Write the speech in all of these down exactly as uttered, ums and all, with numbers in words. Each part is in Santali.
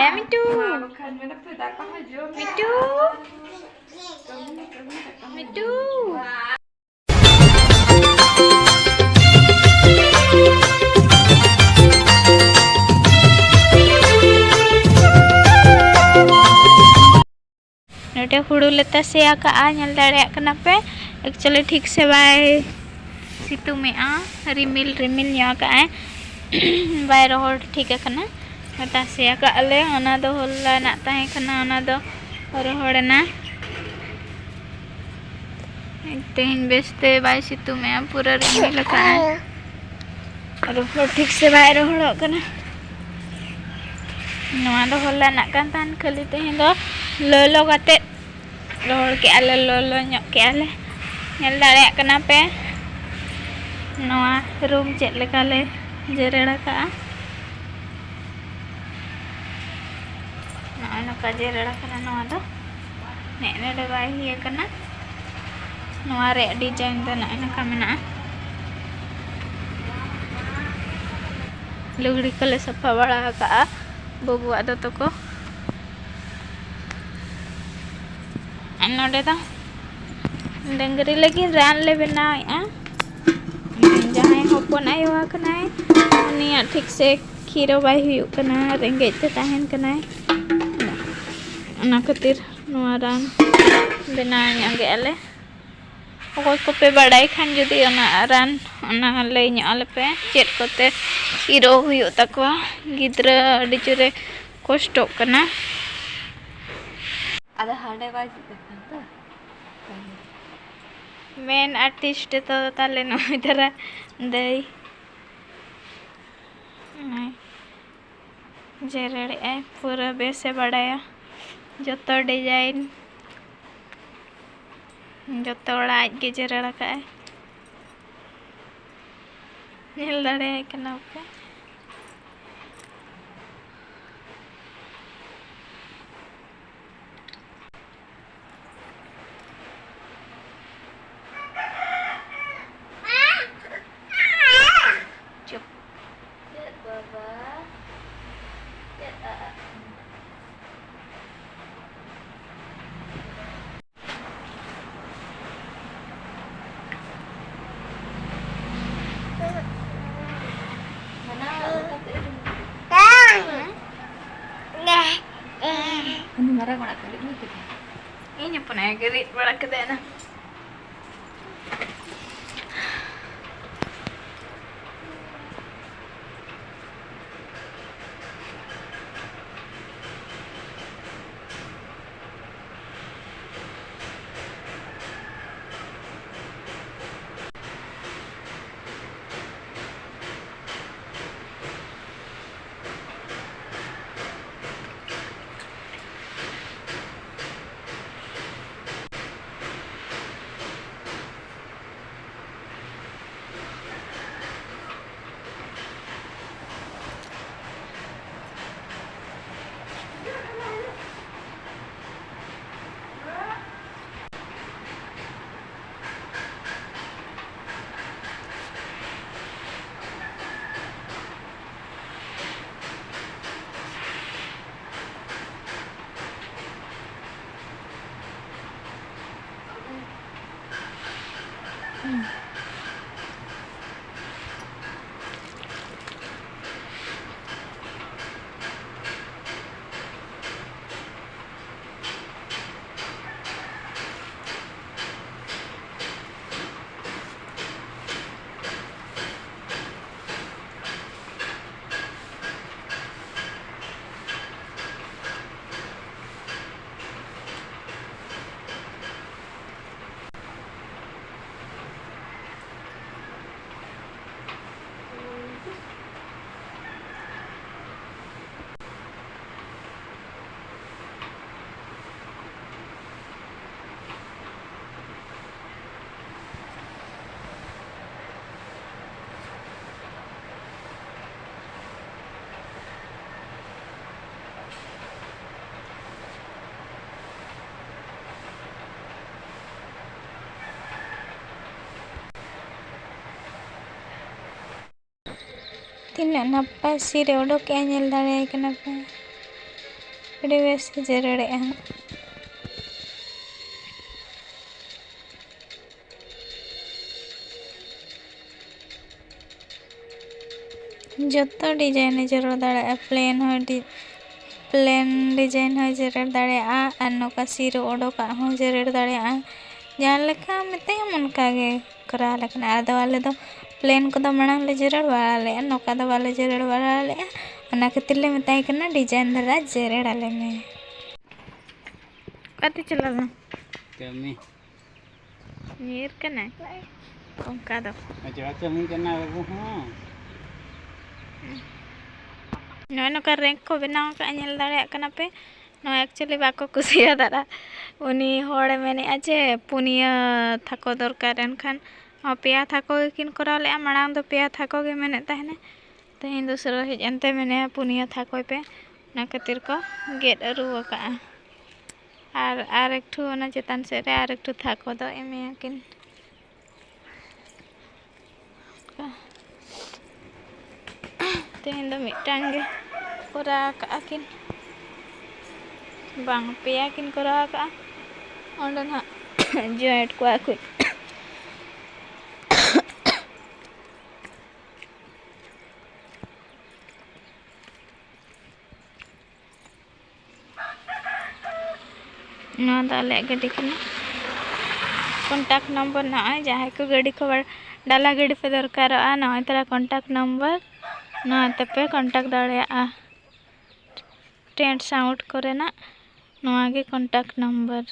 ᱦᱮᱸ, ᱢᱤᱴᱩ᱾ ᱢᱤᱴᱩ᱾ ᱢᱤᱴᱩ᱾ ᱱᱚᱰᱮ ᱦᱩᱲᱩ ᱞᱮ ᱛᱟᱥᱮ ᱟᱠᱟᱜᱼᱟ, ᱧᱮᱞ ᱫᱟᱲᱮᱭᱟᱜ ᱠᱟᱱᱟ ᱯᱮ᱾ Actually ᱴᱷᱤᱠ ᱥᱮ ᱵᱟᱭ ᱥᱤᱛᱩᱝ ᱮᱜᱼᱟ, ᱨᱤᱢᱤᱞ ᱨᱤᱢᱤᱞ ᱧᱚᱜ ᱟᱠᱟᱜᱼᱟᱭ, ᱵᱟᱭ ᱨᱚᱦᱚᱲ ᱴᱷᱤᱠ ᱟᱠᱟᱱᱟ᱾ ᱛᱟᱥᱮ ᱟᱠᱟᱫ ᱟᱞᱮ, ᱚᱱᱟ ᱫᱚ ᱦᱚᱞᱟᱱᱟᱜ ᱛᱟᱦᱮᱸ ᱠᱟᱱᱟ, ᱚᱱᱟ ᱫᱚ ᱨᱚᱦᱚᱲ ᱮᱱᱟ᱾ ᱛᱮᱦᱮᱧ ᱵᱮᱥᱛᱮ ᱵᱟᱭ ᱥᱤᱛᱩᱝ ᱮᱜᱼᱟ, ᱯᱩᱨᱟᱹ ᱨᱤᱢᱤᱞ ᱟᱠᱟᱜᱼᱟᱭ᱾ ᱨᱚᱦᱚᱲ ᱴᱷᱤᱠ ᱥᱮ ᱵᱟᱭ ᱨᱚᱦᱚᱲᱚᱜ ᱠᱟᱱᱟ᱾ ᱱᱚᱣᱟ ᱫᱚ ᱦᱚᱞᱟᱱᱟᱜ ᱠᱟᱱ ᱛᱟᱦᱮᱱ, ᱠᱷᱟᱹᱞᱤ ᱛᱮᱦᱮᱧ ᱫᱚ ᱞᱚᱞᱚ ᱠᱟᱛᱮᱫ ᱨᱚᱦᱚᱲ ᱠᱮᱜᱼᱟ ᱞᱮ, ᱞᱚᱞᱚ ᱧᱚᱜ ᱠᱮᱜᱼᱟ ᱞᱮ᱾ ᱧᱮᱞ ᱫᱟᱲᱮᱭᱟᱜ ᱠᱟᱱᱟ ᱯᱮ ᱱᱚᱣᱟ ᱨᱩᱢ ᱪᱮᱫ ᱞᱮᱠᱟ ᱞᱮ ᱡᱮᱨᱮᱲ ᱟᱠᱟᱜᱼᱟ᱾ ᱱᱚᱜᱼᱚᱭ ᱱᱚᱝᱠᱟ ᱡᱮᱨᱮᱲ ᱟᱠᱟᱱᱟ ᱱᱚᱣᱟ ᱫᱚ᱾ ᱱᱮᱜᱼᱮ ᱱᱚᱰᱮ ᱵᱟᱭ ᱦᱩᱭ ᱟᱠᱟᱱᱟ᱾ ᱱᱚᱣᱟ ᱨᱮᱭᱟᱜ design ᱫᱚ ᱱᱚᱜᱼᱚᱭ ᱱᱚᱝᱠᱟ ᱢᱮᱱᱟᱜᱼᱟ᱾ ᱞᱩᱜᱽᱲᱤ ᱠᱚᱞᱮ ᱥᱟᱯᱷᱟ ᱵᱟᱲᱟ ᱟᱠᱟᱜᱼᱟ, ᱵᱟᱹᱵᱩᱣᱟᱜ ᱫᱚᱛᱚ ᱠᱚ᱾ ᱟᱨ ᱱᱚᱰᱮ ᱫᱚ ᱰᱟᱹᱝᱨᱤ ᱞᱟᱹᱜᱤᱫ ᱨᱟᱱ ᱞᱮ ᱵᱮᱱᱟᱣᱮᱫᱼᱟ᱾ ᱡᱟᱦᱟᱸᱭ ᱦᱚᱯᱚᱱ ᱟᱭᱳ ᱟᱠᱟᱱᱟᱭ, ᱩᱱᱤᱭᱟᱜ ᱴᱷᱤᱠ ᱥᱮ ᱠᱷᱤᱨ ᱦᱚᱸ ᱵᱟᱭ ᱦᱩᱭᱩᱜ ᱠᱟᱱᱟ, ᱨᱮᱸᱜᱮᱡ ᱛᱮ ᱛᱟᱦᱮᱱ ᱠᱟᱱᱟᱭ᱾ ᱚᱱᱟ ᱠᱷᱟᱹᱛᱤᱨ ᱱᱚᱣᱟ ᱨᱟᱱ ᱵᱮᱱᱟᱣ ᱧᱚᱜ ᱮᱫᱼᱟ ᱞᱮ᱾ ᱚᱠᱚᱭ ᱠᱚᱯᱮ ᱵᱟᱲᱟᱭ ᱠᱷᱟᱱ ᱡᱩᱫᱤ ᱚᱱᱟ ᱨᱟᱱ, ᱚᱱᱟ ᱞᱟᱹᱭ ᱧᱚᱜ ᱟᱞᱮ ᱯᱮ, ᱪᱮᱫ ᱠᱚᱛᱮ ᱠᱷᱤᱨ ᱦᱚᱸ ᱦᱩᱭᱩᱜ ᱛᱟᱠᱚᱣᱟ᱾ ᱜᱤᱫᱽᱨᱟᱹ ᱟᱹᱰᱤ ᱡᱳᱨᱮ ᱠᱚᱥᱴᱚᱜ ᱠᱟᱱᱟ᱾ ᱟᱫᱚ ᱦᱟᱸᱰᱮ ᱵᱟᱭ ᱡᱩᱛ ᱟᱠᱟᱱ ᱛᱚ᱾ Main artist ᱫᱚ ᱛᱟᱞᱮ ᱱᱩᱭ ᱫᱷᱟᱨᱟ ᱫᱟᱹᱭ᱾ ᱱᱩᱭ ᱡᱮᱨᱮᱲᱮᱜᱼᱟᱭ, ᱯᱩᱨᱟᱹ ᱵᱮᱥᱮ ᱵᱟᱲᱟᱭᱟ᱾ ᱡᱚᱛᱚ design, ᱡᱚᱛᱚ ᱚᱲᱟᱜ ᱟᱡ ᱜᱮ ᱡᱮᱨᱮᱲ ᱟᱠᱟᱫᱼᱟᱭ᱾ ᱧᱮᱞ ᱫᱟᱲᱮᱭᱟᱭ ᱠᱟᱱᱟ ᱯᱮ᱾ ᱪᱩᱯ᱾ ᱪᱮᱫ ᱵᱟᱵᱟ? ᱪᱮᱫ ᱩᱱᱤ ᱢᱟᱨᱟᱝ ᱚᱲᱟᱜ ᱠᱚᱨᱮ ᱤᱧ ᱠᱮᱫᱟ᱾ ᱤᱧ ᱦᱚᱯᱚᱱ ᱟᱭᱳ ᱜᱮ ᱨᱤᱫ ᱵᱟᱲᱟ ᱠᱮᱫᱟᱭ ᱮᱱᱟ᱾ ᱛᱤᱱᱟᱹᱜ ᱱᱟᱯᱟᱭ ᱥᱤᱨᱮ ᱚᱰᱚᱠᱮᱜᱼᱟ, ᱧᱮᱞ ᱫᱟᱲᱮᱭᱟᱭ ᱠᱟᱱᱟ ᱯᱮ᱾ ᱟᱹᱰᱤ ᱵᱮᱥ ᱮ ᱡᱮᱨᱮᱲᱮᱜᱼᱟ ᱦᱟᱸᱜ᱾ ᱡᱚᱛᱚ design ᱮ ᱡᱮᱨᱮᱲ ᱫᱟᱲᱮᱭᱟᱜᱼᱟ, plain ᱦᱚᱸ ᱰᱤ-, plain design ᱦᱚᱸᱭ ᱡᱮᱨᱮᱲ ᱫᱟᱲᱮᱭᱟᱜᱼᱟ, ᱟᱨ ᱱᱚᱝᱠᱟ ᱥᱤᱨᱚ ᱚᱰᱚᱠᱟᱜ ᱦᱚᱸ ᱡᱮᱨᱮᱲ ᱫᱟᱲᱮᱭᱟᱜᱼᱟ᱾ ᱡᱟᱦᱟᱸ ᱞᱮᱠᱟ ᱢᱮᱛᱟᱭᱟᱢ ᱚᱱᱠᱟ ᱜᱮ ᱠᱚᱨᱟᱣ ᱞᱮᱠᱷᱟᱱ᱾ ᱟᱫᱚ ᱟᱞᱮ ᱫᱚ plain ᱠᱚᱫᱚ ᱢᱟᱲᱟᱝ ᱞᱮ ᱡᱮᱨᱮᱲ ᱵᱟᱲᱟ ᱞᱮᱫᱼᱟ, ᱱᱚᱝᱠᱟ ᱫᱚ ᱵᱟᱞᱮ ᱡᱮᱨᱮᱲ ᱵᱟᱲᱟ ᱞᱮᱫᱼᱟ᱾ ᱚᱱᱟ ᱠᱷᱟᱹᱛᱤᱨ ᱞᱮ ᱢᱮᱛᱟᱭ ᱠᱟᱱᱟ design ᱫᱷᱟᱨᱟ ᱡᱮᱨᱮᱲ ᱟᱞᱮ ᱢᱮ᱾ ᱚᱠᱟᱛᱮ ᱪᱟᱞᱟᱣ ᱞᱮᱱᱟ? ᱠᱟᱹᱢᱤ᱾ ᱧᱤᱨ ᱠᱟᱱᱟᱭ ᱚᱱᱠᱟ ᱫᱚ᱾ ᱟᱪᱪᱷᱟ, ᱠᱟᱹᱢᱤ ᱠᱟᱱᱟ ᱵᱟᱹᱵᱩ ᱦᱚᱸ᱾ ᱱᱚᱜᱼᱚᱭ ᱱᱚᱝᱠᱟ rank ᱠᱚ ᱵᱮᱱᱟᱣ ᱟᱠᱟᱫᱼᱟ, ᱧᱮᱞ ᱫᱟᱲᱮᱭᱟᱜ ᱠᱟᱱᱟ ᱯᱮ᱾ ᱱᱚᱣᱟ actually ᱵᱟᱠᱚ ᱠᱩᱥᱤᱭᱟᱫᱟ᱾ ᱩᱱᱤ ᱦᱚᱲᱮ ᱢᱮᱱᱮᱫᱼᱟ ᱡᱮ ᱯᱩᱱᱭᱟᱹ ᱛᱷᱟᱠᱚ ᱫᱚᱨᱠᱟᱨ, ᱮᱱᱠᱷᱟᱱ ᱦᱚᱸ ᱯᱮᱭᱟ ᱛᱷᱟᱠᱚ ᱜᱮᱠᱤᱱ ᱠᱚᱨᱟᱣ ᱞᱮᱫᱼᱟ᱾ ᱢᱟᱲᱟᱝ ᱫᱚ ᱯᱮᱭᱟ ᱛᱷᱟᱠᱚ ᱜᱮ ᱢᱮᱱᱮᱫ ᱛᱟᱦᱮᱱᱟ, ᱛᱮᱦᱮᱧ ᱫᱚ ᱥᱟᱹᱨᱟᱹ ᱦᱮᱡ ᱮᱱᱛᱮ ᱢᱮᱱᱮᱫᱼᱟ ᱯᱩᱱᱭᱟᱹ ᱛᱷᱟᱠᱚᱭ ᱯᱮ᱾ ᱚᱱᱟ ᱠᱷᱟᱹᱛᱤᱨ ᱠᱚ ᱜᱮᱫ ᱟᱹᱨᱩ ᱟᱠᱟᱫᱼᱟ᱾ ᱟᱨ, ᱟᱨ ᱮᱠᱴᱩ ᱚᱱᱟ ᱪᱮᱛᱟᱱ ᱥᱮᱫ ᱨᱮ ᱟᱨ ᱮᱠᱴᱩ ᱛᱷᱟᱠᱚ ᱫᱚ ᱮᱢᱮᱭᱟ ᱠᱤᱱ᱾ ᱛᱮᱦᱮᱧ ᱫᱚ ᱢᱤᱫᱴᱟᱝ ᱜᱮ ᱠᱚᱨᱟᱣ ᱟᱠᱟᱫᱼᱟ ᱠᱤᱱ, ᱵᱟᱝ, ᱯᱮᱭᱟ ᱠᱤᱱ ᱠᱚᱨᱟᱣ ᱟᱠᱟᱫᱼᱟ᱾ ᱚᱸᱰᱮ ᱱᱟᱦᱟᱜ joint ᱠᱚᱣᱟ ᱠᱚ᱾ ᱱᱚᱣᱟ ᱫᱚ ᱟᱞᱮᱭᱟᱜ ᱜᱟᱹᱰᱤ ᱠᱟᱱᱟ᱾ Contact number ᱱᱚᱜᱼᱚᱭ ᱡᱟᱦᱟᱸᱭ ᱠᱚ ᱜᱟᱹᱰᱤ ᱠᱚ ᱵᱟ-, ᱰᱟᱞᱟ ᱜᱟᱹᱰᱤ ᱯᱮ ᱫᱚᱨᱠᱟᱨᱚᱜᱼᱟ, ᱱᱚᱜᱼᱚᱭ ᱛᱟᱨᱟ contact number, ᱱᱚᱣᱟ ᱛᱮᱯᱮ contact ᱫᱟᱲᱮᱭᱟᱜᱼᱟ᱾ Tent sound ᱠᱚᱨᱮᱱᱟᱜ ᱱᱚᱣᱟ ᱜᱮ contact number᱾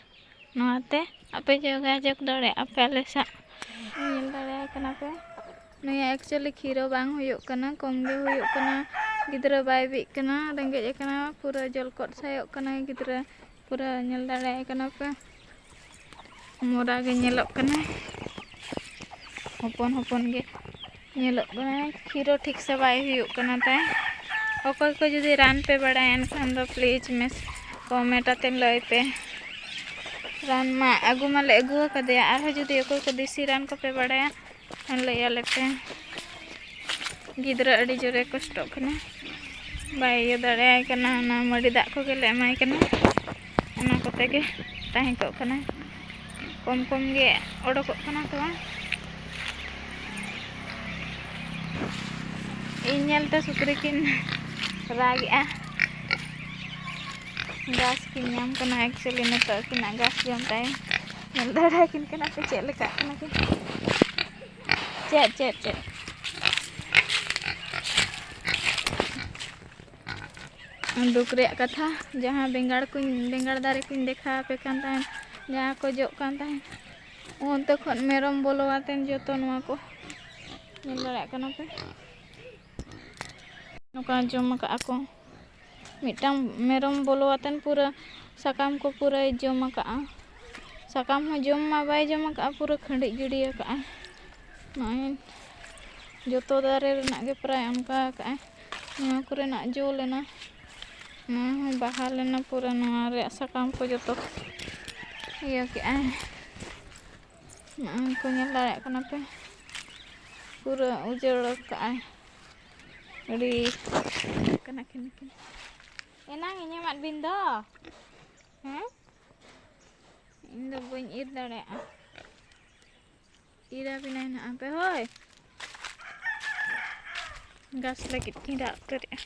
ᱱᱚᱣᱟᱛᱮ ᱟᱯᱮ ᱡᱳᱜᱟᱡᱳᱜᱽ ᱫᱟᱲᱮᱭᱟᱜᱼᱟ ᱯᱮ ᱟᱞᱮ ᱥᱟᱶ᱾ ᱧᱮᱞ ᱫᱟᱲᱮᱭᱟᱭ ᱠᱟᱱᱟ ᱯᱮ, ᱱᱩᱭᱟᱜ actually ᱠᱷᱤᱨᱚ ᱵᱟᱝ ᱦᱩᱭᱩᱜ ᱠᱟᱱᱟ, ᱠᱚᱢ ᱜᱮ ᱦᱩᱭᱩᱜ ᱠᱟᱱᱟ᱾ ᱜᱤᱫᱽᱨᱟᱹ ᱵᱟᱭ ᱵᱤᱜ ᱠᱟᱱᱟ, ᱨᱮᱸᱜᱮᱡ ᱟᱠᱟᱱᱟ, ᱯᱩᱨᱟᱹ ᱡᱚᱞᱠᱚᱫ ᱥᱟᱭᱚᱜ ᱠᱟᱱᱟᱭ ᱜᱤᱫᱽᱨᱟᱹ᱾ ᱯᱩᱨᱟᱹ ᱧᱮᱞ ᱫᱟᱲᱮᱭᱟᱭ ᱠᱟᱱᱟ ᱯᱮ, ᱢᱚᱨᱟ ᱜᱮ ᱧᱮᱞᱚᱜ ᱠᱟᱱᱟᱭ, ᱦᱚᱯᱚᱱ ᱦᱚᱯᱚᱱ ᱜᱮ ᱧᱮᱞᱚᱜ ᱠᱟᱱᱟᱭ᱾ ᱠᱷᱤᱨᱚ ᱴᱷᱤᱠ ᱥᱮ ᱵᱟᱭ ᱦᱩᱭᱩᱜ ᱠᱟᱱᱟ ᱛᱟᱭ᱾ ᱚᱠᱚᱭ ᱠᱚ ᱡᱩᱫᱤ ᱨᱟᱱ ᱯᱮ ᱵᱟᱲᱟᱭᱟ, ᱮᱱᱠᱷᱟᱱ ᱫᱚ please ᱢᱮᱥ-, comment ᱟᱛᱮ ᱞᱟᱹᱭ ᱯᱮ᱾ ᱨᱟᱱ ᱢᱟ ᱟᱹᱜᱩ ᱢᱟᱞᱮ ᱟᱹᱜᱩ ᱟᱠᱟᱫᱮᱭᱟ, ᱟᱨᱦᱚᱸ ᱡᱩᱫᱤ ᱚᱠᱚᱭ ᱠᱚ ᱫᱮᱥᱤ ᱨᱟᱱ ᱠᱚᱯᱮ ᱵᱟᱲᱟᱭᱟ, ᱞᱟᱹᱭ ᱟᱞᱮ ᱯᱮ᱾ ᱜᱤᱫᱽᱨᱟᱹ ᱟᱹᱰᱤ ᱡᱳᱨᱮ ᱠᱚᱥᱴᱚᱜ ᱠᱟᱱᱟ, ᱵᱟᱭ ᱤᱭᱟᱹ ᱫᱟᱲᱮᱭᱟᱭ ᱠᱟᱱᱟ᱾ ᱚᱱᱟ ᱢᱟᱹᱰᱤ ᱫᱟᱜ ᱠᱚᱜᱮ ᱞᱮ ᱮᱢᱟᱭ ᱠᱟᱱᱟ, ᱚᱱᱟ ᱠᱚᱛᱮ ᱜᱮ ᱛᱟᱦᱮᱸ ᱠᱚᱜ ᱠᱟᱱᱟᱭ᱾ ᱠᱚᱢ ᱠᱚᱢ ᱜᱮ ᱚᱰᱚᱠᱚᱜ ᱠᱟᱱᱟ ᱛᱚᱣᱟ᱾ ᱤᱧ ᱧᱮᱞᱛᱮ ᱥᱩᱠᱨᱤ ᱠᱤᱱ ᱨᱟᱜᱮᱜᱼᱟ᱾ ᱜᱷᱟᱥ ᱠᱤᱱ ᱧᱟᱢ ᱠᱟᱱᱟ, actually ᱱᱤᱛᱚᱜ ᱟᱹᱠᱤᱱᱟᱜ ᱜᱷᱟᱥ ᱡᱚᱢ time᱾ ᱧᱮᱞ ᱫᱟᱲᱮᱭᱟᱠᱤᱱ ᱠᱟᱱᱟ ᱯᱮ ᱪᱮᱫ ᱞᱮᱠᱟᱜ ᱠᱟᱱᱟ ᱠᱤᱱ? ᱪᱮᱫ, ᱪᱮᱫ, ᱪᱮᱫ? ᱫᱩᱠ ᱨᱮᱭᱟᱜ ᱠᱟᱛᱷᱟ, ᱡᱟᱦᱟᱸ ᱵᱮᱸᱜᱟᱲ ᱠᱚᱧ, ᱵᱮᱸᱜᱟᱲ ᱫᱟᱨᱮ ᱠᱚᱧ ᱫᱮᱠᱷᱟᱣ ᱟᱯᱮ ᱠᱟᱱ ᱛᱟᱦᱮᱸᱫ, ᱡᱟᱦᱟᱸ ᱠᱚ ᱡᱚᱜ ᱠᱟᱱ ᱛᱟᱦᱮᱸᱫ, ᱚᱱᱛᱮ ᱠᱷᱚᱱ ᱢᱮᱨᱚᱢ ᱵᱚᱞᱚ ᱟᱛᱮᱱ ᱡᱚᱛᱚ ᱱᱚᱣᱟ ᱠᱚ, ᱧᱮᱞ ᱫᱟᱲᱮᱭᱟᱜ ᱠᱟᱱᱟ ᱯᱮ, ᱱᱚᱝᱠᱟ ᱡᱚᱢ ᱟᱠᱟᱫᱼᱟ ᱠᱚ᱾ ᱢᱤᱫᱴᱟᱝ ᱢᱮᱨᱚᱢ ᱵᱚᱞᱚ ᱟᱛᱮᱱ ᱯᱩᱨᱟᱹ ᱥᱟᱠᱟᱢ ᱠᱚ ᱯᱩᱨᱟᱹᱭ ᱡᱚᱢ ᱟᱠᱟᱫᱼᱟ᱾ ᱥᱟᱠᱟᱢ ᱦᱚᱸ ᱡᱚᱢ ᱢᱟ ᱵᱟᱭ ᱡᱚᱢ ᱟᱠᱟᱫᱼᱟ, ᱯᱩᱨᱟᱹ ᱠᱷᱟᱹᱰᱤᱡ ᱜᱤᱰᱤ ᱟᱠᱟᱫᱼᱟᱭ᱾ ᱱᱚᱜᱼᱚᱭ ᱡᱚᱛᱚ ᱫᱟᱨᱮ ᱨᱮᱱᱟᱜ ᱜᱮ ᱯᱨᱟᱭ ᱚᱱᱠᱟ ᱟᱠᱟᱫᱼᱟᱭ᱾ ᱱᱚᱣᱟ ᱠᱚᱨᱮᱱᱟᱜ ᱡᱚ ᱞᱮᱱᱟ, ᱱᱚᱣᱟ ᱦᱚᱸ ᱵᱟᱦᱟ ᱞᱮᱱᱟ ᱯᱩᱨᱟᱹ᱾ ᱱᱚᱣᱟ ᱨᱮᱭᱟᱜ ᱥᱟᱠᱟᱢ ᱠᱚ ᱡᱚᱛᱚ ᱤᱭᱟᱹ ᱠᱮᱫᱼᱟᱭ᱾ ᱱᱚᱜᱼᱚᱭ ᱠᱚ ᱧᱮᱞ ᱫᱟᱲᱮᱭᱟᱜ ᱠᱟᱱᱟ ᱯᱮ, ᱯᱩᱨᱟᱹ ᱩᱡᱟᱹᱲ ᱠᱟᱜᱼᱟᱭ᱾ ᱟᱹᱰᱤ ᱠᱟᱱᱟ ᱠᱤᱱ ᱱᱩᱠᱤᱱ᱾ ᱮᱱᱟᱝ ᱤᱧ ᱮᱢᱟᱫ ᱵᱤᱱ ᱫᱚ, ᱦᱮᱸ? ᱤᱧ ᱫᱚ ᱵᱟᱹᱧ ᱤᱨ ᱫᱟᱲᱮᱭᱟᱜᱼᱟ᱾ ᱤᱨ ᱟᱹᱵᱤᱱᱟᱭ ᱱᱟᱦᱟᱜ ᱦᱟᱯᱮ, ᱦᱳᱭ᱾ ᱜᱷᱟᱥ ᱞᱟᱹᱜᱤᱫ ᱠᱤᱱ ᱨᱟᱜ ᱩᱛᱟᱹᱨᱮᱜᱼᱟ᱾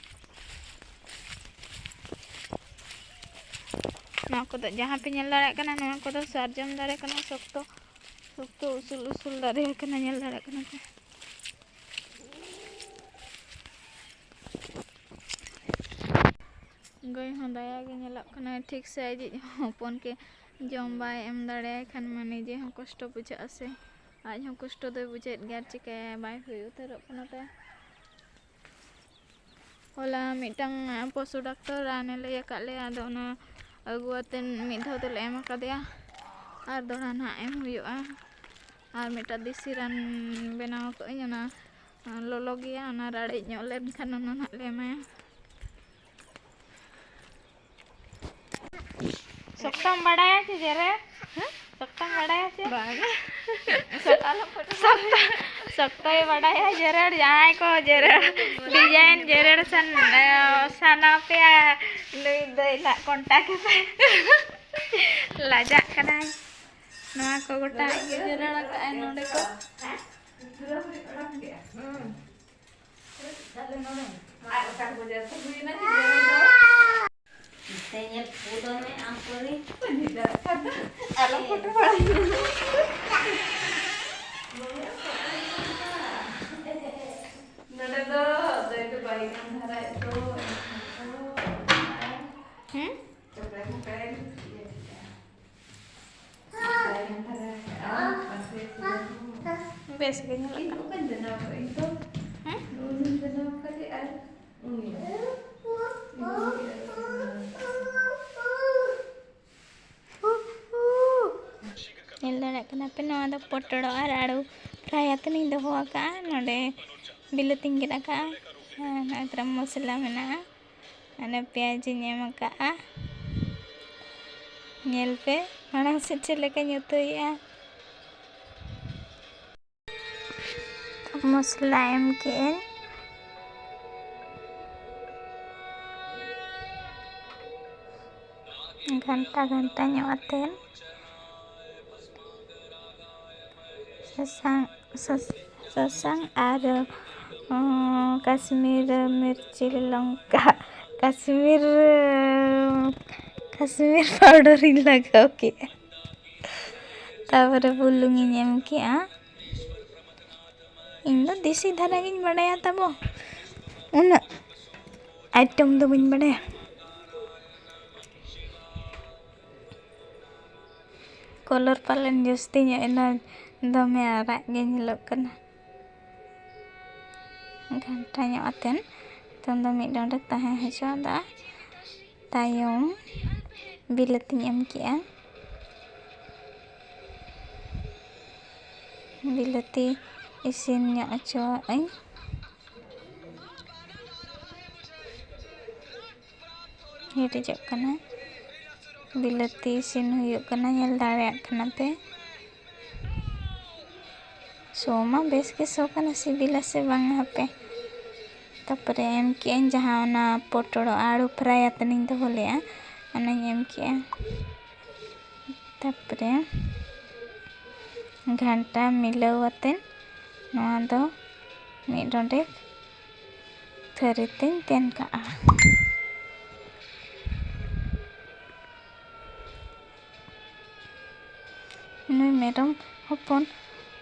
ᱱᱚᱣᱟ ᱠᱚᱫᱚ ᱡᱟᱦᱟᱸ ᱯᱮ ᱧᱮᱞ ᱫᱟᱲᱮᱭᱟᱜ ᱠᱟᱱᱟ, ᱱᱚᱣᱟ ᱠᱚᱫᱚ ᱥᱟᱨᱡᱚᱢ ᱫᱟᱨᱮ ᱠᱟᱱᱟ, ᱥᱚᱠᱛᱚ, ᱥᱚᱠᱛᱚ ᱩᱥᱩᱞ ᱩᱥᱩᱞ ᱫᱟᱨᱮ ᱠᱟᱱᱟ, ᱧᱮᱞ ᱫᱟᱲᱮᱭᱟᱜ ᱠᱟᱱᱟ ᱯᱮ᱾ ᱜᱟᱹᱭ ᱦᱚᱸ ᱫᱟᱭᱟ ᱜᱮ ᱧᱮᱞᱚᱜ ᱠᱟᱱᱟᱭ, ᱴᱷᱤᱠ ᱥᱮ ᱟᱡᱤᱡ ᱦᱚᱯᱚᱱ ᱜᱮ ᱡᱚᱢ ᱵᱟᱭ ᱮᱢ ᱫᱟᱲᱮᱭᱟᱭ ᱠᱷᱟᱱ ᱢᱟ ᱱᱤᱡᱮ ᱦᱚᱸ ᱠᱚᱥᱴᱚ ᱵᱩᱡᱷᱟᱹᱜᱼᱟ ᱥᱮ᱾ ᱟᱡ ᱦᱚᱸ ᱠᱚᱥᱴᱚ ᱫᱚᱭ ᱵᱩᱡᱷᱟᱹᱣᱮᱫ ᱜᱮᱭᱟ, ᱟᱨ ᱪᱤᱠᱟᱹᱭᱟᱭ, ᱵᱟᱭ ᱦᱩᱭ ᱩᱛᱟᱹᱨᱚᱜ ᱠᱟᱱᱟ ᱛᱟᱭ᱾ ᱦᱚᱞᱟ ᱢᱤᱫᱴᱟᱝ ᱯᱚᱥᱩ ᱰᱟᱠᱛᱚᱨ ᱨᱟᱱᱮ ᱞᱟᱹᱭ ᱟᱠᱟᱫ ᱞᱮᱭᱟ, ᱟᱫᱚ ᱚᱱᱟ ᱟᱹᱜᱩ ᱟᱛᱮᱱ ᱢᱤᱫ ᱫᱷᱟᱣ ᱛᱮᱞᱮ ᱮᱢ ᱟᱠᱟᱫᱮᱭᱟ, ᱟᱨ ᱫᱚᱦᱲᱟ ᱱᱟᱦᱟᱜ ᱮᱢ ᱦᱩᱭᱩᱜᱼᱟ᱾ ᱟᱨ ᱢᱤᱫᱴᱟᱝ ᱫᱮᱥᱤ ᱨᱟᱱ ᱵᱮᱱᱟᱣ ᱟᱠᱟᱫᱟᱹᱧ, ᱚᱱᱟ ᱞᱚᱞᱚ ᱜᱮᱭᱟ, ᱚᱱᱟ ᱨᱟᱲᱮᱡ ᱧᱚᱜ ᱞᱮᱱᱠᱷᱟᱱ ᱚᱱᱟ ᱱᱟᱦᱟᱜ ᱞᱮ ᱮᱢᱟᱭᱟ᱾ ᱥᱚᱠᱛᱟᱢ ᱵᱟᱲᱟᱭᱟ ᱪᱮ ᱡᱮᱨᱮᱲ? ᱦᱮᱸ? ᱥᱚᱠᱛᱟᱢ ᱵᱟᱲᱟᱭᱟ ᱪᱮ? ᱵᱟᱝᱟ᱾ ᱥᱚᱠᱛᱟ, ᱥᱚᱠᱛᱟ, ᱥᱚᱠᱛᱚᱭ ᱵᱟᱰᱟᱭᱟ ᱡᱮᱨᱮᱲ᱾ ᱡᱟᱦᱟᱸᱭ ᱠᱚ ᱡᱮᱨᱮᱲ, ᱰᱤᱡᱟᱭᱤᱱ ᱡᱮᱨᱮᱲ ᱥᱟᱱ-, ᱥᱟᱱᱟ ᱯᱮᱭᱟ, ᱱᱩᱭ ᱫᱟᱹᱭ ᱱᱟᱜ ᱠᱚᱱᱴᱟᱠ ᱯᱮ᱾ ᱞᱟᱡᱟᱜ ᱠᱟᱱᱟᱭ᱾ ᱱᱚᱣᱟ ᱠᱚ ᱜᱚᱴᱟ ᱡᱮᱨᱮᱲ ᱟᱠᱟᱫᱼᱟᱭ ᱱᱚᱰᱮ ᱠᱚ᱾ ᱛᱮ ᱧᱮᱞ ᱯᱩᱨᱟᱹ ᱢᱮ ᱟᱢ ᱯᱩᱨᱤ᱾ ᱟᱞᱚ ᱯᱷᱳᱴᱳ ᱵᱟᱲᱟᱭ᱾ ᱱᱚᱰᱮ ᱫᱚ ᱫᱟᱹᱭ ᱫᱚ ᱵᱟᱭ ᱜᱟᱱ ᱫᱷᱟᱨᱟ ᱮᱛᱚ᱾ ᱦᱮᱸ? ᱪᱚᱠᱞᱮᱴ ᱢᱚᱠᱞᱮᱴ ᱤᱭᱟᱹ ᱠᱮᱫᱟ᱾ ᱵᱟᱭ ᱜᱟᱱ ᱫᱷᱟᱨᱟ ᱟᱠᱟᱫᱼᱟ, ᱯᱟᱥᱮ ᱥᱤᱫᱷᱟᱹ ᱦᱚᱸ᱾ ᱵᱮᱥ ᱜᱮ ᱧᱮᱞᱚᱜ ᱤᱧ ᱠᱟᱱᱟ᱾ ᱚᱠᱚᱧ ᱵᱮᱱᱟᱣ ᱠᱟᱜ ᱤᱧ ᱛᱚ? ᱦᱮᱸ? ᱩᱱᱤᱧ ᱵᱮᱱᱟᱣ ᱠᱟᱫᱮ ᱟᱨ ᱩᱱᱤ᱾ ᱧᱮᱞ ᱫᱟᱲᱮᱭᱟᱜ ᱠᱟᱱᱟ ᱯᱮ, ᱱᱚᱣᱟ ᱫᱚ ᱯᱚᱴᱚᱲ ᱟᱨ ᱟᱹᱲᱩ ᱯᱷᱨᱟᱭ ᱟᱛᱮᱫ ᱤᱧ ᱫᱚᱦᱚ ᱟᱠᱟᱫᱼᱟ᱾ ᱱᱚᱰᱮ ᱵᱤᱞᱟᱹᱛᱤᱧ ᱜᱮᱫ ᱟᱠᱟᱫᱼᱟ᱾ ᱟᱨ ᱱᱚᱜᱼᱚᱭ ᱛᱚᱨᱟ ᱢᱚᱥᱞᱟ ᱢᱮᱱᱟᱜᱼᱟ᱾ ᱚᱱᱮ ᱯᱮᱸᱭᱟᱡᱽ ᱤᱧ ᱮᱢ ᱟᱠᱟᱫᱼᱟ᱾ ᱧᱮᱞ ᱯᱮ ᱢᱟᱲᱟᱝ ᱥᱮᱫ ᱪᱮᱫ ᱞᱮᱠᱟᱧ ᱩᱛᱩᱭᱮᱫᱼᱟ᱾ ᱢᱚᱥᱞᱟ ᱮᱢ ᱠᱮᱫᱟᱹᱧ᱾ ᱜᱷᱟᱱᱴᱟ ᱜᱷᱟᱱᱴᱟ ᱧᱚᱜ ᱟᱛᱮᱫ ᱥᱟᱥᱟᱝ, ᱥᱟᱥ-, ᱥᱟᱥᱟᱝ ᱟᱨ, ᱚᱸ, ᱠᱟᱥᱢᱤᱨ ᱢᱤᱨᱪᱤ ᱞᱚᱝᱠᱟ, ᱠᱟᱥᱢᱤᱨ, ᱠᱟᱥᱢᱤᱨ ᱯᱟᱣᱰᱟᱨ ᱤᱧ ᱞᱟᱜᱟᱣ ᱠᱮᱫᱼᱟ᱾ ᱛᱟᱨᱯᱚᱨᱮ ᱵᱩᱞᱩᱝ ᱤᱧ ᱮᱢ ᱠᱮᱫᱼᱟ᱾ ᱤᱧ ᱫᱚ ᱫᱮᱥᱤ ᱫᱷᱟᱨᱟ ᱜᱤᱧ ᱵᱟᱰᱟᱭᱟ ᱛᱟᱵᱚ, ᱩᱱᱟᱹᱜ ᱟᱭᱴᱮᱢ ᱫᱚ ᱵᱟᱹᱧ ᱵᱟᱰᱟᱭᱟ᱾ ᱠᱚᱞᱚᱨ ᱯᱟᱞᱮᱱ ᱡᱟᱹᱥᱛᱤ ᱧᱚᱜ ᱮᱱᱟ, ᱫᱚᱢᱮ ᱟᱨᱟᱜ ᱜᱮ ᱧᱮᱞᱚᱜ ᱠᱟᱱᱟ᱾ ᱜᱷᱟᱱᱴᱟ ᱧᱚᱜ ᱟᱛᱮᱱ ᱱᱤᱛᱚᱝ ᱫᱚ ᱢᱤᱫ ᱰᱚᱸᱰᱮᱠ ᱛᱟᱦᱮᱸ ᱦᱚᱪᱚᱣᱟᱫᱟ᱾ ᱛᱟᱭᱚᱢ ᱵᱤᱞᱟᱹᱛᱤᱧ ᱮᱢ ᱠᱮᱜᱼᱟ᱾ ᱵᱤᱞᱟᱹᱛᱤ ᱤᱥᱤᱱ ᱧᱚᱜ ᱦᱚᱪᱚᱣᱟᱜ ᱟᱹᱧ᱾ ᱦᱮᱰᱮᱡᱚᱜ ᱠᱟᱱᱟ᱾ ᱵᱤᱞᱟᱹᱛᱤ ᱤᱥᱤᱱ ᱦᱩᱭᱩᱜ ᱠᱟᱱᱟ, ᱧᱮᱞ ᱫᱟᱲᱮᱭᱟᱜ ᱠᱟᱱᱟ ᱯᱮ᱾ ᱥᱚ ᱢᱟ ᱵᱮᱥ ᱜᱮ ᱥᱚ ᱠᱟᱱᱟ, ᱥᱤᱵᱤᱞᱟ ᱥᱮ ᱵᱟᱝᱟ ᱦᱟᱯᱮ᱾ ᱛᱟᱨᱯᱚᱨᱮ ᱮᱢ ᱠᱮᱜᱼᱟᱹᱧ ᱡᱟᱦᱟᱸ ᱚᱱᱟ ᱯᱚᱴᱚᱲ ᱟᱹᱞᱩ ᱯᱷᱨᱟᱭ ᱟᱛᱮᱱᱤᱧ ᱫᱚᱦᱚ ᱞᱮᱜᱼᱟ, ᱚᱱᱟᱧ ᱮᱢ ᱠᱮᱜᱼᱟ᱾ ᱛᱟᱨᱯᱚᱨᱮ ᱜᱷᱟᱱᱴᱟ ᱢᱤᱞᱟᱹᱣ ᱟᱛᱮᱱ ᱱᱚᱣᱟ ᱫᱚ ᱢᱤᱫ ᱰᱚᱸᱰᱮᱠ ᱛᱷᱟᱹᱨᱤ ᱛᱮᱧ ᱛᱮᱱ ᱠᱟᱜᱼᱟ᱾ ᱱᱩᱭ ᱢᱮᱨᱚᱢ ᱦᱚᱯᱚᱱ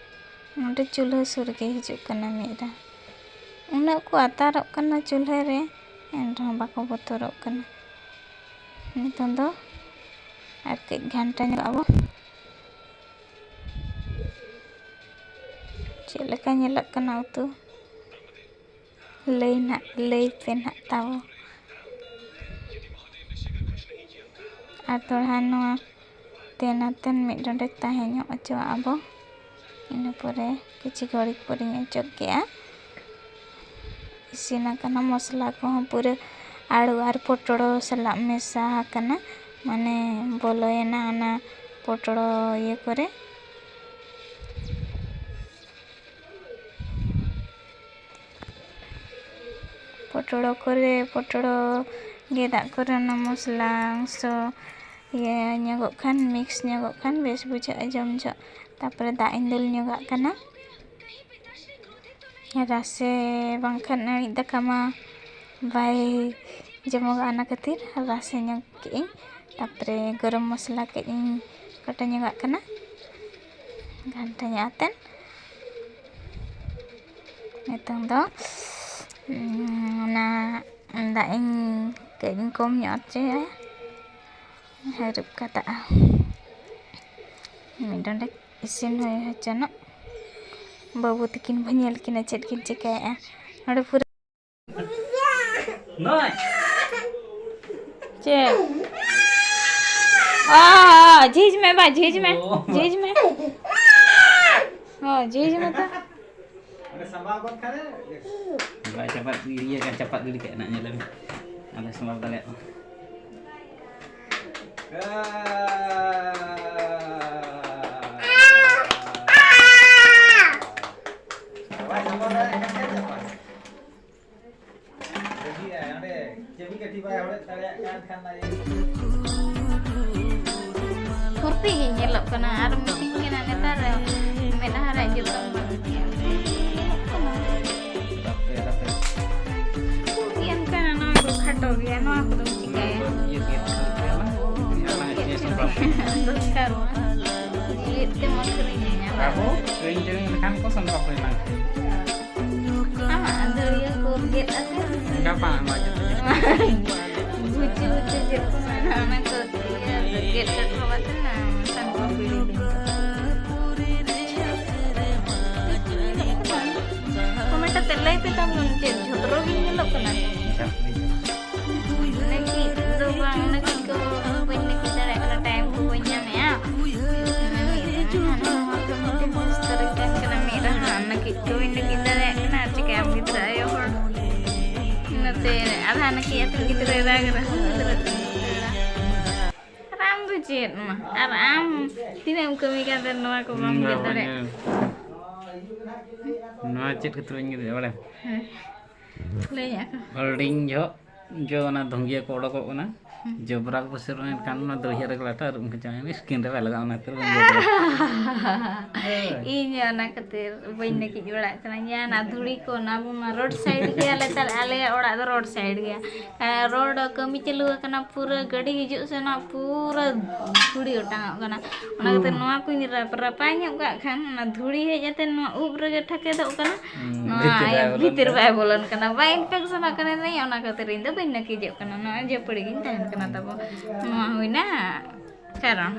ᱱᱚᱰᱮ ᱪᱩᱞᱦᱟᱹ ᱥᱩᱨ ᱜᱮ ᱦᱤᱡᱩᱜ ᱠᱟᱱᱟ ᱢᱤᱫ ᱫᱷᱟᱣ᱾ ᱩᱱᱟᱹᱜ ᱠᱚ ᱟᱛᱟᱨᱚᱜ ᱠᱟᱱᱟ ᱪᱩᱞᱦᱟᱹ ᱨᱮ, ᱮᱱ ᱨᱮᱦᱚᱸ ᱵᱟᱠᱚ ᱵᱚᱛᱚᱨᱚᱜ ᱠᱟᱱᱟ᱾ ᱱᱤᱛᱚᱝ ᱫᱚ ᱟᱨ ᱠᱟᱹᱡ ᱜᱷᱟᱱᱴᱟ ᱧᱚᱜ ᱟᱵᱚ᱾ ᱪᱮᱫ ᱞᱮᱠᱟ ᱧᱮᱞᱚᱜ ᱠᱟᱱᱟ ᱩᱛᱩ? ᱞᱟᱹᱭ ᱱᱟᱜ, ᱞᱟᱹᱭ ᱯᱮ ᱱᱟᱜ ᱛᱟᱵᱚ᱾ ᱟᱨ ᱛᱷᱚᱲᱟ ᱱᱚᱣᱟ ᱛᱮᱱ ᱟᱛᱮᱱ ᱢᱤᱫ ᱰᱚᱸᱰᱮᱠ ᱛᱟᱦᱮᱸ ᱧᱚᱜ ᱦᱚᱪᱚᱣᱟᱜᱼᱟ ᱵᱚ᱾ ᱤᱱᱟᱹ ᱯᱚᱨᱮ ᱠᱤᱪᱷᱩ ᱜᱷᱟᱹᱲᱤᱡ ᱯᱚᱨᱮᱧ ᱚᱪᱚᱜ ᱠᱮᱜᱼᱟ᱾ ᱤᱥᱤᱱ ᱟᱠᱟᱱᱟ, ᱢᱚᱥᱞᱟ ᱠᱚᱦᱚᱸ ᱯᱩᱨᱟᱹ ᱟᱹᱞᱩ ᱟᱨ ᱯᱚᱴᱚᱲ ᱥᱟᱞᱟᱜ ᱢᱮᱥᱟ ᱟᱠᱟᱱᱟ, ᱢᱟᱱᱮ ᱵᱚᱞᱚᱭᱮᱱᱟ ᱚᱱᱟ ᱯᱚᱴᱚᱲ ᱤᱭᱟᱹ ᱠᱚᱨᱮ᱾ ᱯᱚᱴᱚᱲ ᱠᱚᱨᱮ, ᱯᱚᱴᱚᱲ ᱜᱮᱫᱟᱜ ᱠᱚᱨᱮ ᱚᱱᱟ ᱢᱚᱥᱞᱟ ᱚᱝᱥᱚ ᱤᱭᱟᱹ ᱧᱚᱜᱚᱜ ᱠᱷᱟᱱ, ᱢᱤᱠᱥ ᱧᱚᱜᱚᱜ ᱠᱷᱟᱱ ᱵᱮᱥ ᱵᱩᱡᱷᱟᱹᱜᱼᱟ ᱡᱚᱢ ᱡᱚᱦᱚᱜ᱾ ᱛᱟᱨᱯᱚᱨᱮ ᱫᱟᱜ ᱤᱧ ᱫᱩᱞ ᱧᱚᱜᱟᱜ ᱠᱟᱱᱟ᱾ ᱨᱟᱥᱮ ᱵᱟᱝᱠᱷᱟᱱ ᱟᱹᱬᱤᱡ ᱫᱟᱠᱟ ᱢᱟ ᱵᱟᱭ ᱡᱚᱢᱚᱜᱚᱜᱼᱟ, ᱚᱱᱟ ᱠᱷᱟᱹᱛᱤᱨ ᱨᱟᱥᱮ ᱧᱚᱜ ᱠᱮᱜᱼᱟᱹᱧ᱾ ᱛᱟᱨᱯᱚᱨᱮ ᱜᱚᱨᱚᱢ ᱢᱚᱥᱞᱟ ᱠᱟᱹᱡ ᱤᱧ ᱠᱚᱴᱮ ᱧᱚᱜᱟᱜ ᱠᱟᱱᱟ, ᱜᱷᱟᱱᱴᱟ ᱧᱚᱜ ᱟᱛᱮᱱ᱾ ᱱᱤᱛᱚᱝ ᱫᱚ, ᱩᱸ, ᱚᱱᱟ ᱫᱟᱜ ᱤᱧ ᱠᱟᱹᱡ ᱤᱧ ᱠᱚᱢ ᱧᱚᱜ ᱦᱚᱪᱚᱭᱟ, ᱦᱟᱹᱨᱩᱵ ᱠᱟᱛᱮ ᱢᱤᱫ ᱰᱚᱸᱰᱮᱠ ᱤᱥᱤᱱ ᱦᱩᱭ ᱦᱚᱪᱚᱱᱚᱜ᱾ ᱵᱟᱹᱵᱩ ᱛᱟᱹᱠᱤᱱ ᱵᱚ ᱧᱮᱞ ᱠᱤᱱᱟ ᱪᱮᱫ ᱠᱤᱱ ᱪᱤᱠᱟᱹᱭᱮᱫᱼᱟ᱾ ᱱᱚᱰᱮ ᱯᱩᱨᱟᱹ ᱱᱚᱭ᱾ ᱪᱮᱫ? ᱚ, ᱚ, ᱡᱷᱤᱡ ᱢᱮ ᱵᱟ, ᱡᱷᱤᱡ ᱢᱮ, ᱚ᱾ ᱡᱷᱤᱡ ᱢᱮ᱾ ᱚ, ᱡᱷᱤᱡ ᱢᱮ ᱛᱚ᱾ ᱚᱸᱰᱮ ᱥᱟᱢᱵᱟᱣ ᱜᱚᱫ ᱠᱷᱟᱱ ᱵᱟᱭ ᱪᱟᱯᱟᱫ ᱜᱤᱰᱤᱭᱟ, ᱪᱟᱯᱟᱫ ᱜᱤᱰᱤ ᱠᱟᱜᱼᱟ ᱱᱟᱜ, ᱧᱮᱞ ᱟᱹᱵᱤᱱ᱾ ᱟᱞᱮ ᱥᱟᱢᱵᱟᱣ ᱫᱟᱲᱮᱭᱟᱜ ᱢᱟ᱾ ᱯᱷᱩᱨᱛᱤ ᱜᱮ ᱧᱮᱞᱚᱜ ᱠᱟᱱᱟ᱾ ᱟᱨ ᱢᱤᱛᱟᱹᱧ ᱠᱟᱱᱟ ᱱᱮᱛᱟᱨ ᱢᱮᱫᱦᱟ ᱨᱮ ᱡᱚᱛᱚᱱ ᱵᱟᱝ ᱧᱮᱞᱚᱜ ᱠᱟᱱᱟ᱾ ᱯᱷᱩᱨᱛᱤᱭᱟᱱ ᱠᱟᱱᱟ, ᱱᱚᱣᱟ ᱠᱚ ᱠᱷᱟᱴᱚ ᱜᱮᱭᱟ, ᱱᱚᱣᱟ ᱠᱚᱫᱚᱢ ᱪᱤᱠᱟᱹᱭᱟ? ᱫᱚᱨᱠᱟᱨᱚᱜᱼᱟ᱾ ᱪᱮᱫ ᱛᱮᱢ ᱟᱹᱠᱷᱨᱤᱧᱟ? ᱵᱟᱵᱩ, ᱠᱤᱨᱤᱧ ᱴᱤᱨᱤᱧ ᱞᱮᱠᱷᱟᱱ ᱠᱚ ᱥᱚᱱ ᱯᱟᱯᱲᱤ ᱮᱢᱟᱱ ᱠᱚ᱾ ᱟᱢᱟᱜ ᱫᱟᱹᱲᱤᱭᱟᱹ ᱠᱚ ᱜᱮᱫ ᱟᱛᱮ? ᱜᱟᱯᱟ ᱮᱢᱟ ᱡᱚᱛᱚ ᱡᱚᱛᱚ᱾ ᱜᱩᱪᱩ ᱜᱩᱪᱩ ᱪᱮᱫ ᱠᱚ ᱢᱮᱱᱟ, ᱚᱱᱟ ᱠᱚ ᱤᱭᱟᱹ ᱜᱮᱫ ᱠᱟᱛᱮ ᱵᱟᱵᱟ ᱛᱟᱦᱮᱱᱟ, ᱥᱟᱱ ᱠᱚ ᱯᱤᱲᱤ ᱫᱤᱱ᱾ ᱠᱚᱢᱮᱱᱴ ᱟᱛᱮ ᱞᱟᱹᱭ ᱯᱮ ᱛᱟᱵᱚᱱ, ᱪᱮᱫ ᱡᱷᱚᱛᱨᱚ ᱜᱤᱧ ᱧᱮᱞᱚᱜ ᱠᱟᱱᱟ? ᱱᱟᱹᱠᱤᱡ ᱫᱚ ᱵᱟᱝ, ᱱᱟᱹᱠᱤᱡ ᱠᱚ ᱵᱟᱹᱧ ᱱᱟᱹᱠᱤᱡ ᱫᱟᱲᱮᱭᱟᱜ ᱠᱟᱱᱟ, ᱴᱟᱭᱤᱢ ᱠᱚ ᱵᱟᱹᱧ ᱧᱟᱢᱮᱜᱼᱟ᱾ ᱦᱟᱱᱟ ᱱᱚᱣᱟ ᱠᱟᱹᱢᱤ ᱛᱮ ᱵᱮᱥᱛᱚ ᱨᱮ ᱛᱟᱦᱮᱱ ᱠᱟᱱᱟ, ᱢᱤᱫ ᱨᱮᱦᱚᱸ ᱱᱟᱹᱠᱤᱡ ᱠᱚ ᱵᱟᱹᱧ ᱱᱟᱹᱠᱤᱡ ᱫᱟᱲᱮᱭᱟᱜ ᱠᱟᱱᱟ᱾ ᱟᱨ ᱪᱤᱠᱟᱹᱭᱟᱢ, ᱜᱤᱫᱽᱨᱟᱹ ᱟᱭᱳ ᱦᱚᱲ᱾ ᱱᱚᱛᱮ ᱟᱫᱷᱟ ᱱᱟᱹᱠᱤᱡ ᱟᱹᱛᱩ ᱜᱤᱫᱽᱨᱟᱹᱭ ᱨᱟᱜᱽ ᱨᱮᱦᱚᱸ ᱜᱤᱫᱽᱨᱟᱹ ᱛᱤᱧ ᱫᱟᱹᱲᱟ᱾ ᱟᱨ ᱟᱢ ᱫᱚ ᱪᱮᱫ ᱢᱟ? ᱟᱨ ᱟᱢ ᱛᱤᱱᱟᱹᱜ ᱮᱢ ᱠᱟᱹᱢᱤ ᱠᱟᱱ ᱛᱮ ᱱᱚᱣᱟ ᱠᱚ ᱵᱟᱢ ᱜᱮᱫ ᱫᱟᱲᱮᱭᱟᱜ? ᱱᱚᱣᱟ ᱪᱮᱫ ᱠᱷᱟᱹᱛᱤᱨ ᱵᱟᱹᱧ ᱜᱮᱫ ᱫᱟᱲᱮᱭᱟᱜᱼᱟ, ᱵᱟᱲᱟᱭᱟᱢ? ᱦᱮᱸ᱾ ᱞᱟᱹᱭ ᱟᱠᱚ᱾ ᱦᱩᱰᱤᱧ ᱡᱚᱦᱚᱜ ᱡᱚ ᱚᱱᱟ ᱫᱷᱩᱝᱜᱤᱭᱟᱹ ᱠᱚ ᱚᱰᱚᱠᱚᱜ ᱠᱟᱱᱟ, ᱦᱩᱸ᱾ ᱡᱚᱵᱽᱨᱟ ᱠᱚ ᱯᱟᱹᱥᱤᱨᱚᱜᱼᱟ, ᱮᱱᱠᱷᱟᱱ ᱚᱱᱟ ᱫᱟᱹᱲᱦᱤᱭᱟᱹ ᱨᱮᱜᱮ ᱞᱟᱴᱷᱟ ᱟᱹᱨᱩᱵ ᱠᱟᱪᱟᱣ ᱮᱱ, ᱥᱠᱤᱱ ᱨᱮ ᱵᱟᱭ ᱞᱟᱜᱟᱜᱼᱟ, ᱚᱱᱟ ᱠᱷᱟᱹᱛᱤᱨ ᱵᱟᱹᱧ ᱜᱮᱫ ᱫᱟᱲᱮᱭᱟᱜᱼᱟ᱾ ᱦᱳᱭ᱾ ᱤᱧ ᱚᱱᱟ ᱠᱷᱟᱹᱛᱤᱨ ᱵᱟᱹᱧ ᱱᱟᱹᱠᱤᱡ ᱵᱟᱲᱟᱜ ᱠᱟᱱᱟ᱾ ᱧᱮᱞ ᱚᱱᱟ ᱫᱷᱩᱲᱤ ᱠᱚ, ᱚᱱᱟ ᱵᱚᱱ ᱨᱳᱰ ᱥᱟᱭᱤᱰ ᱜᱮᱭᱟ ᱞᱮ, ᱛᱟᱦᱞᱮ ᱟᱞᱮᱭᱟᱜ ᱚᱲᱟᱜ ᱫᱚ ᱨᱳᱰ ᱥᱟᱭᱤᱰ ᱜᱮᱭᱟ᱾ ᱟᱨ ᱨᱳᱰ ᱠᱟᱹᱢᱤ ᱪᱟᱹᱞᱩ ᱟᱠᱟᱱᱟ, ᱯᱩᱨᱟᱹ ᱜᱟᱹᱰᱤ ᱦᱤᱡᱩᱜ ᱥᱮᱱᱚᱜ ᱯᱩᱨᱟᱹ ᱫᱷᱩᱲᱤ ᱚᱴᱟᱝᱚᱜ ᱠᱟᱱᱟ᱾ ᱚᱱᱟ ᱠᱷᱟᱹᱛᱤᱨ ᱦᱩᱸ᱾ ᱱᱚᱣᱟ ᱠᱚᱧ ᱨᱟᱯ-, ᱨᱟᱯᱟᱭ ᱧᱚᱜ ᱠᱟᱜ ᱠᱷᱟᱱ ᱚᱱᱟ ᱫᱷᱩᱲᱤ ᱦᱮᱡ ᱠᱟᱛᱮ ᱱᱚᱣᱟ ᱩᱵ ᱨᱮᱜᱮ ᱴᱷᱟᱠᱮᱫᱚᱜ ᱠᱟᱱᱟ᱾ ᱦᱩᱸ, ᱱᱚᱣᱟ ᱵᱷᱤᱛᱤᱨ ᱟᱭ ᱵᱟᱭ ᱵᱚᱞᱚᱱ ᱵᱷᱤᱛᱤᱨ ᱠᱟᱱᱟ᱾ ᱵᱟᱭ ᱵᱚᱞᱚᱱ ᱠᱟᱱᱟ, ᱵᱟᱭ ᱤᱱᱯᱷᱮᱠᱥᱚᱱᱚᱜ ᱠᱟᱱᱟ᱾ ᱚᱱᱟ ᱠᱷᱟᱹᱛᱤᱨ ᱤᱧ ᱫᱚ ᱵᱟᱹᱧ ᱱᱟᱹᱠᱤᱡᱚᱜ ᱠᱟᱱᱟ, ᱱᱚᱣᱟ ᱡᱟᱹᱯᱟᱹᱲᱤ ᱜᱤᱧ ᱛᱟᱦᱮᱱ ᱠᱟᱱᱟ ᱛᱟᱵᱚ᱾ ᱱᱚᱣᱟ ᱦᱩᱭᱱᱟ ᱠᱟᱨᱚᱱ᱾